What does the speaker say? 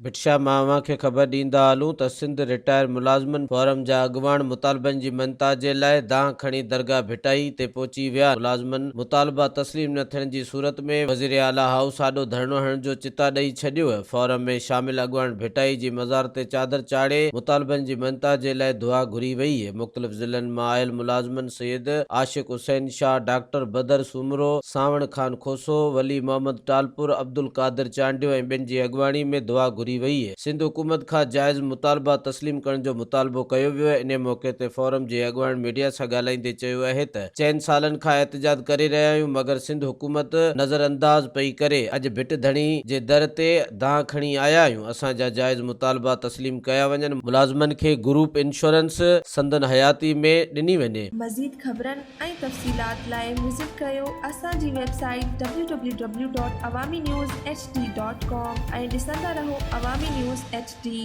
ڀٽ شاهه مان اوهان کي خبر ڏيندا هلون ته سنڌ رٽائر ملازمن فورم جا اڳواڻ مطالبن جي مڃتا جي لاء دانهن کڻي درگاهه ڀٽائي تي پهچي ويا. ملازمن مطالبا تسليم نه ٿيڻ جي صورت ۾ وزيراعليٰ هائوس آڏو ڌرڻو هڻڻ جو چتا ڏئي ڇڏيو. فورم ۾ شامل اڳواڻ ڀٽائي جي مزار تي چادر چاڙهي مطالبن جي مڃتا جي لاء دعا گهري وئي. مختلف ضلعن مان آيل ملازمن سيد عاشق حسين شاهه، ڊاڪٽر بدر سومرو، سانوڻ خان کوسو، ولي محمد ٽالپر، عبدالقادر چانڊيو ۽ ٻين جي اڳواڻي ۾ دعا گهري وئي. سنڌ حڪومت کان جائز مطالبا تسليم ڪرڻ جو مطالبو ڪيو ويو. انهي موقعي تي فورم جي اڳواڻن ميڊيا سان ڳالهائيندي چيو اهي ته چئن سالن کان احتجاج ڪري رهيا آهيون مگر سنڌ حڪومت نظر انداز پئي ڪري، اڄ ڀٽ ڌڻي جي در تي دانهن کڻي آيا آهيون، اسان جا جائز مطالبا تسليم ڪيا وڃن، ملازمن کي گروپ انشورنس سندن حياتي ۾ ڏني وڃي. مزيد خبرن ۽ تفصيلات لاء وزٽ ڪريو اسان جي website W W W dot Awami news H D dot com ۽ ڏسندا رهو عوامي نيوز ايڇ ڊي.